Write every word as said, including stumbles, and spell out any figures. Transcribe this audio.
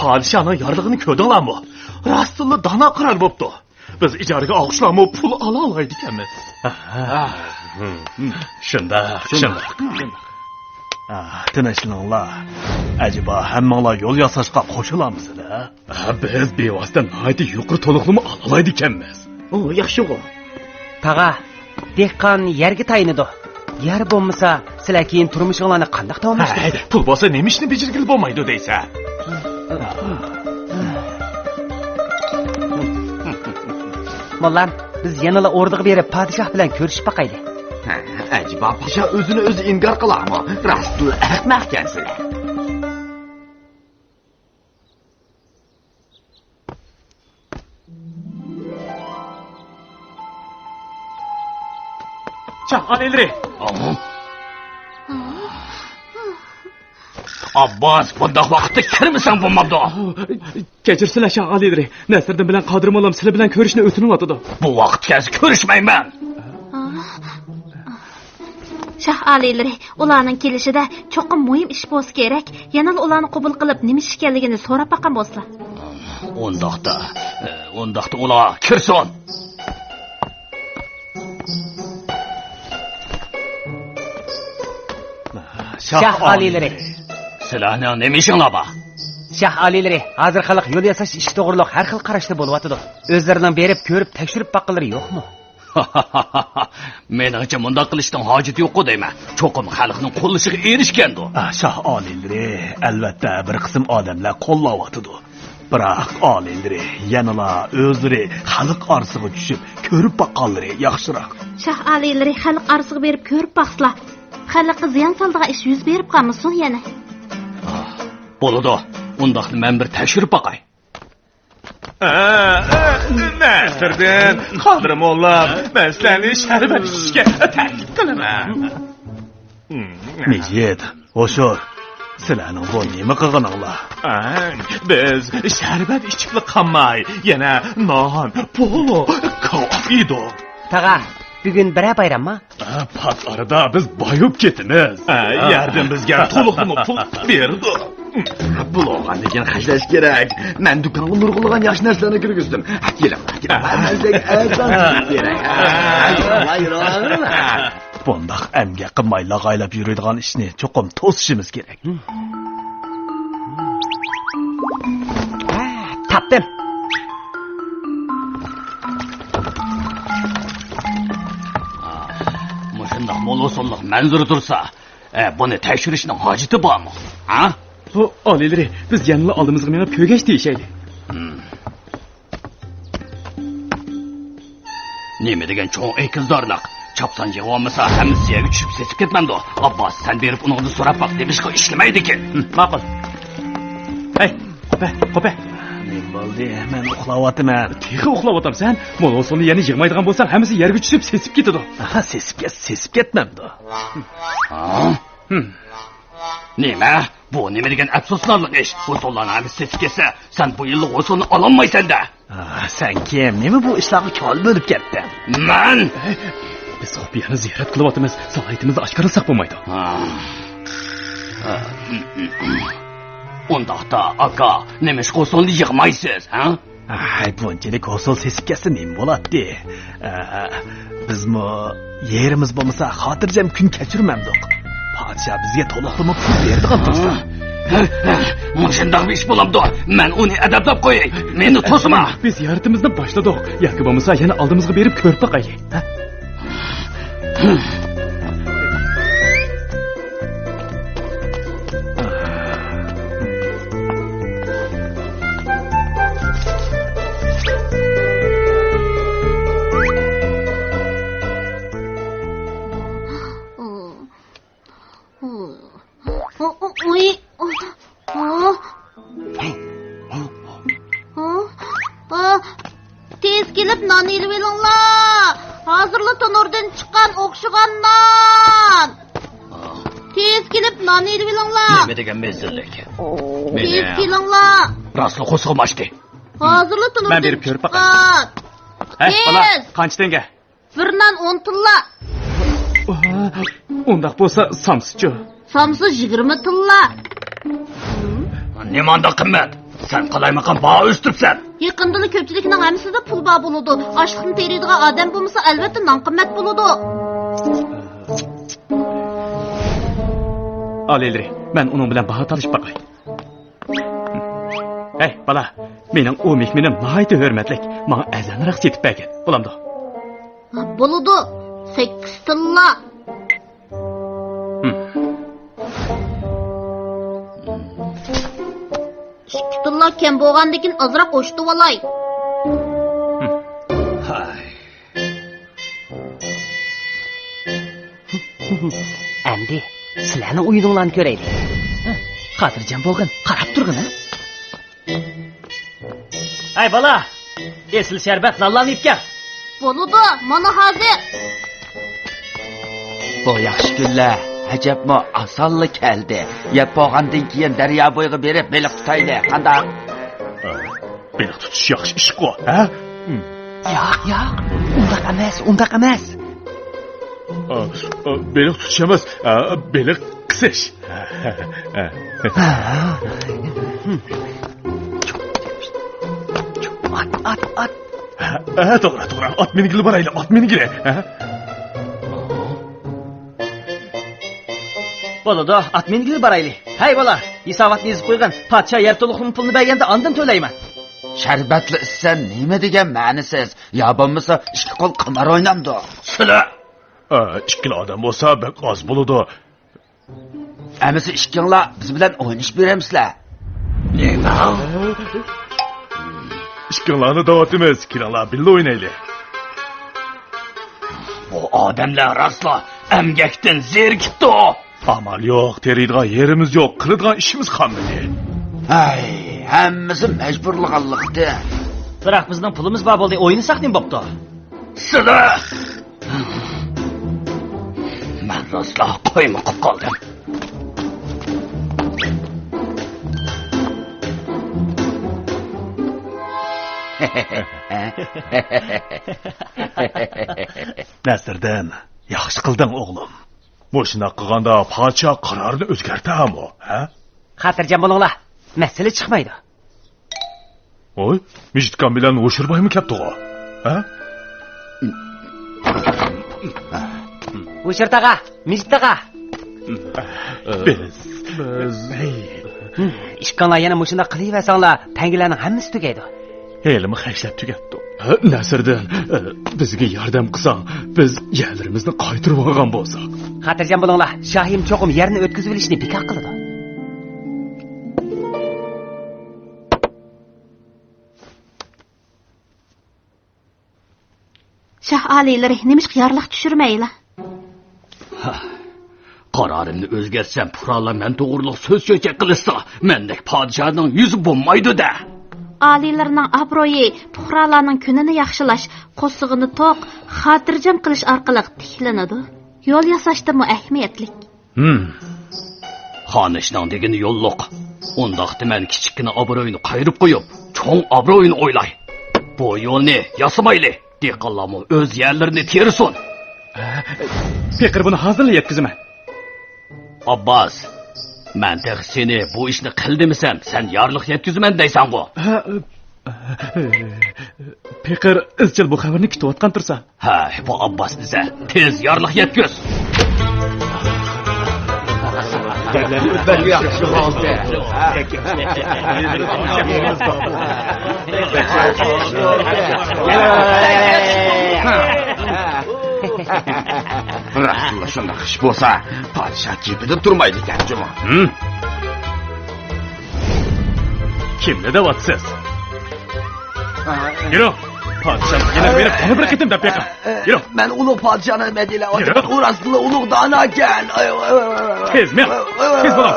پادىشاھنىڭ يارلىقىنى كۆردۈڭلارمۇ؟ راستتىنلا دانا قارار بوپتۇ. بىز ئىجارىگە ئالغۇچىلارمۇ پۇل ئالالايدىكەنمىز. شۇنداق، شۇنداق. تىنچلىنىڭلار. ئەجەبا ھەممىڭلار يول ياساشقا قوشۇلامسىلەر؟ بىز بىۋاسىتە ناھايىتى يۇقىرى تولۇقلىما ئالالايدىكەنمىز. ئۇ ياخشىغۇ. تاغا، دېھقان يەرگە تايىنىدۇ. يەر بولمىسا، سىلەر كېيىن تۇرمۇشۇڭلارنى قانداق داۋاملاشتۇرىسىلەر؟ ھەي، پۇل بولسا نېمە ئىشنى بېجىرگىلى بولمايدۇ دەيسە؟ موللام، بىز يەنىلا ئوردىغا بېرىپ، پادىشاھ بىلەن كۆرۈشۈپ باقايلى. ھە، ئەجەبا پاشا ئۆزىنى ئۆزى ئىنكار قىلارمۇ؟ راستلا ئەخمەقكەنسىلەر. شاھ ئالىيلىرى! ئابباس، بۇنداق ۋاقىتتا كىرمىسەڭ بولمامدۇ؟ كەچۈرسىلەر، شاھ ئالىيلىرى. نەسىردىن بىلەن قادىر موللام سىلەر بىلەن كۆرۈشنى ئۆتۈنۈۋاتىدۇ. بۇ ۋاقىت كەلسە كۆرۈشمەيمەن. شاھ ئالىيلىرى، ئۇلارنىڭ كېلىشىدە چوقۇم مۇھىم ئىش بولسا كېرەك، يەنىلا ئۇلارنى قوبۇل قىلىپ، نېمە ئىش ئىكەنلىكىنى سوراپ باققان بولسىلا. ئۇنداقتا، ئۇنداقتا ئۇلار كىرسۇن. شاھ ئالىيلىرى. سىلەرنىڭ نېمە ئىشىڭلار بار؟ شاھ ئالىيلىرى، ھازىر خەلق يول ياساش ئىشى توغرۇلۇق ھەر خىل قاراشتا بولۇۋاتىدۇ. ئۆزلىرىنىڭ بېرىپ كۆرۈپ تەكشۈرۈپ باققىنلىرى يوقمۇ؟ مېنىڭچە مۇنداق قىلىشنىڭ ھاجىتى يوققۇ دەيمەن. چوقۇم خەلقنىڭ قوللىشىغا ئېرىشكەندۇ. ئا، شاھ ئالىيلىرى، ئەلۋەتتە، بىر قىسىم ئادەملەر قوللاۋاتىدۇ. بىراق ئالىيلىرى يەنىلا ئۆزلىرى خەلق ئارىسىغا چۈشۈپ، كۆرۈپ باققانلىرى ياخشىراق. شاھ ئالىيلىرى خەلق ئارىسىغا بېرىپ كۆرۈپ باقسىلا. خەلققە زىيان سالىدىغان ئىش يۈز بېرىپ قالمىسۇن يەنە. بولىدۇ. ئۇنداقتا مەن بىر تەكشۈرۈپ باقاي. ئە، ئە، نەسىردىن، قادىر موللام، مەن سىلەرنى شەربەت ئىچىشكە تەكلىپ قىلىمەن. مىجىت، ھوشۇر، سىلەرنىڭ بۇ نېمە قىلغىنىڭلار؟ ئە، بىز شەربەت ئىچىپلا قالماي، يەنە نان، پولۇ، كاۋاپ يېدۇق. تاغا، بۈگۈن بىرەر بايرامما؟ ئە، پات ئارىدا بىز بايىپ كېتىمىز. ئە، يەردىن بىزگە تولۇقلىما پۇل بېرىدۇ. بولغاندىكىن خەجلەش كېرەك. مەن دۇكانغا نۇرغۇنلىغان ياخشى نەرسىلەرنى كىرگۈزدۈم. ھە، كېلىڭلار، كېلىڭلار. مەن سىلەرگە ئەرزان كېرەك. ھە، يۈرۈڭلار، يۈرۈڭلار. بۇنداق ئەمگەك قىلماي لاغايلاپ يۈرىدىغان ئىشنى چوقۇم توسۇشىمىز كېرەك. ھە، تاپتىم. مۇشۇنداق مول ھوسۇللۇق مەنزىرە تۇرسا، ئە، بۇنى تەكشۈرۈشنىڭ ھاجىتى بارمۇ؟ ھە؟ ئالىيلىرى، بىز يەنىلا ئالدىمىزغا مېڭىپ كۆرگەچ دېيىشەيلى. نېمە دېگەن چوڭ ئېكىزدارلىق! چاپسان يىغىۋالمىسا، ھەممىسى يەرگە چۈشۈپ سېسىپ كەتمەمدۇ؟ ئابباس، سەن بېرىپ ئۇنىڭدىن سوراپ باق، نېمىشقا ئىشلىمەيدىكىن؟ ماقۇل. ھەي، قوپە، قوپە. نېمە بولدى؟ مەن ئۇخلاۋاتىمەن. تېخى ئۇخلاۋاتامسەن؟ مول ھوسۇلنى يەنە يىغمايدىغان بولساڭ، ھەممىسى يەرگە چۈشۈپ سېسىپ كېتىدۇ. ئاھا، سېسىپ كەت-، سېسىپ كەتمەمدۇ؟ ھە؟ نېمە؟ بۇ نېمە دېگەن ئەپسۇسلانارلىق ئىش؟ ھوسۇللارنىڭ ھەممىسى سېسىپ كەتسە، سەن بۇ يىللىق ھوسۇلنى ئالالمايسەن-دە. ئاھ، سەن كىم؟ نېمە بۇ ئىشلارغا كۆڭۈل بۆلۈپ كەتتىڭ؟ مەن؟ بىز خۇپىيانى زىيارەت قىلىۋاتىمىز، سالاھىيىتىمىزنى ئاشكارىلىساق بولمايدۇ. ئۇنداقتا، ئاكا، نېمىشقا ھوسۇلنى يىغمايسىز، ھە؟ ئاھ، بۇنچىلىك ھوسۇل سېسىپ كەتسە نېمە بولاتتى؟ ئە، بىزمۇ يېرىمىز بولمىسا خاتىرجەم كۈن كەچۈرمەمدۇق. پادىشاھ بىزگە تولۇقلىما پۇل بېرىدىغان تۇرسا. مۇشۇنداق ئىش بولامدۇ؟ مەن ئۇنى ئەدەپلەپ قوياي. مېنى توسما. بىز زىيارىتىمىزنى باشلىدۇق. ياكى بولمىسا يەنە ئالدىمىزغا بېرىپ كۆرۈپ باقايلى. ھە؟ ئۇي. تېز كېلىپ نان ئېلىۋېلىڭلار. ھازىرلا تونۇردىن چىققان ئوخشىغان نان. تېز كېلىپ نان ئېلىۋېلىڭلار. نېمە دېگەن مەززىلىك. تېز كېلىڭلار. راستلا قورسىقىم ئاچتى. ھازىرلا تونۇردىن چىققان. ھەي، بالا، قانچە تەڭگە؟ بىر نان ئون تىللا. ئۇنداق بولسا سامسىچۇ؟ سامسا يىگىرمە تىللا. نېمانداق قىممەت؟ سەن قالايمىقان باھا ئۆستۈرۈپسەن. يېقىندىلا كۆپچىلىكنىڭ ھەممىسىدە پۇل بار بولىدۇ. ئاشلىقنى تېرىيدىغان ئادەم بولمىسا، ئەلۋەتتە نان قىممەت بولىدۇ. ئالىيلىرى، مەن ئۇنىڭ بىلەن باھا تالىشىپ باقاي. ھەي، بالا، مېنىڭ ئۇ مېھمىنىم ناھايىتى ھۆرمەتلىك، ماڭا ئەرزانراق سېتىپ بەرگىن، بولامدۇ؟ بولىدۇ، سەككىز تىللا. ھىم. ئىككى تىللا كەم بولغاندىكىن ئازراق ئوشتۇۋالاي. ھىم. ھاي. ئەمدى سىلەرنىڭ ئويۇنۇڭلارنى كۆرەيلى. خاتىرجەم بولغىن، قاراپ تۇرغىن، ھە؟ ھەي، بالا! ئېسىل شەربەت نانلارنى ئېلىپ كەل. بولىدۇ، مانا ھازىر. بۇ ياخشى كۈنلەر ئەجەبمۇ ئاسانلا كەلدى. يەپ بولغاندىن كېيىن دەريا بويىغا بېرىپ بېلىق تۇتايلى، قانداق؟ بېلىق تۇتۇش ياخشى ئىشقۇ، ھە؟ ياق، ياق، ئۇنداق ئەمەس، ئۇنداق ئەمەس. ئا، ئا، بېلىق تۇتۇش ئەمەس، ئا، بېلىق قىسىش. ئات، ئات، ئات. ھە، توغرا، توغرا. ئات مىنگىلى بارايلى، ئات مىنگىلى. ھە؟ بولىدۇ، ئات مىنگىلى بارايلى. ھەي، بالا، ھېساباتنى يېزىپ قويغىن. پادىشاھ يەر تولۇقلىما پۇلىنى بەرگەندە ئاندىن تۆلەيمەن. شەربەتلا ئىچسە نېمە دېگەن مەنىسىز؟ يا بولمىسا ئىككى قول قىمار ئوينامدۇ؟ سىلە! ئا، ئىككىلا ئادەم بولسا بەك ئاز بولىدۇ. ئەمىسە ئىككىڭلار بىز بىلەن ئوينىشىپ بېرەمسىلەر؟ نېمە؟ ئىككىڭلارنى دەۋاتىمىز، كېلىڭلار بىللە ئوينايلى. بۇ ئادەملەر راسلا ئەمگەكتىن زېرىكىپتۇ. ئامال يوق، تېرىيدىغان يېرىمىز يوق، قىلىدىغان ئىشىمىز قالمىدى. ھەي، ھەممىسى مەجبۇرلىغانلىقتىن. بىراق بىزنىڭ پۇلىمىز بار بولدى، ئوينىساق نېمە بوپتۇ؟ سىلە! مەن راسلا قويمۇ قىپ قالدىم. نەسىردىن، ياخشى قىلدىڭ، ئوغلۇم. مۇشۇنداق قىلغاندا پادىشاھ قارارىنى ئۆزگەرتەرمۇ، ھە؟ خاتىرجەم بولۇڭلار، مەسىلە چىقمايدۇ. ۋوي، مىجىتكام بىلەن ھوشۇربايمۇ كەپتىغۇ؟ ھە؟ ھوشۇر تاغا، مىجىت تاغا. بىز، بىز. ھەي. ئىككىڭلار يەنە مۇشۇنداق قىلىۋەرسەڭلار، تەڭگىلەرنىڭ ھەممىسى تۈگەيدۇ. ھېلىمۇ خەجلەپ تۈگەتتۇق. نەسىردىن، بىزگە ياردەم قىلساڭ، بىز يەرلىرىمىزنى قايتۇرۇۋالغان بولساق. خاتىرجەم بولۇڭلار، شاھىم چوقۇم يەرنى ئۆتكۈزۈۋېلىشنى بىكار قىلىدۇ. شاھ ئالىيلىرى، نېمىشقا يارلىق چۈشۈرمەيلا؟ ھە، قارارىمنى ئۆزگەرتسەم، پۇقرالار مەن توغرۇلۇق سۆز چۆچەك قىلىشسا، مەندەك پادىشاھنىڭ يۈزى بولمايدۇ-دە. ئالىيلارنىڭ ئابرۇيى، پۇقرالارنىڭ كۈنىنى ياخشىلاش، قورسىقىنى توق، خاتىرجەم قىلىش ئارقىلىق تىكلىنىدۇ. يول ياساشتىنمۇ ئەھمىيەتلىك. ھىم. خانىشنىڭ دېگىنى يوللۇق. ئۇنداقتا مەن كىچىككىنە ئابرۇينى قايرىپ قويۇپ، چوڭ ئابرۇينى ئويلاي. بۇ يولنى ياسىمايلى. دېھقانلارمۇ ئۆز يەرلىرىنى تېرىسۇن. پېقىر، بۇنى ھازىرلا يەتكۈزىمەن. ئابباس، مەن تېخى سېنى بۇ ئىشنى قىل دېمىسەم، سەن يارلىق يەتكۈزىمەن دەيسەنغۇ. پېقىر ئىزچىل بۇ خەۋەرنى كۈتۈۋاتقان تۇرسا. ھە، بۇ ئابباس دېسە، تېز يارلىق يەتكۈز. بەك ياخشى بولدى. راستلا شۇنداق ئىش بولسا، پادىشاھ گېپىدىن تۇرمايدىكەن جۇمۇ. ھىم؟ كىمنى دەۋاتىسىز؟ يۈرۈڭ! پادىشاھنىڭ يېنىغا بېرىپ، يەنە بىر قېتىم دەپ بېقىڭ. يۈرۈڭ! مەن ئۇلۇغ پادىشاھنىڭ مەدھىيلەۋاتىمەن. يۈرۈڭ! ئۇ راستلا ئۇلۇغ داناكەن. تېز مېڭىڭ! تېز بولۇڭ!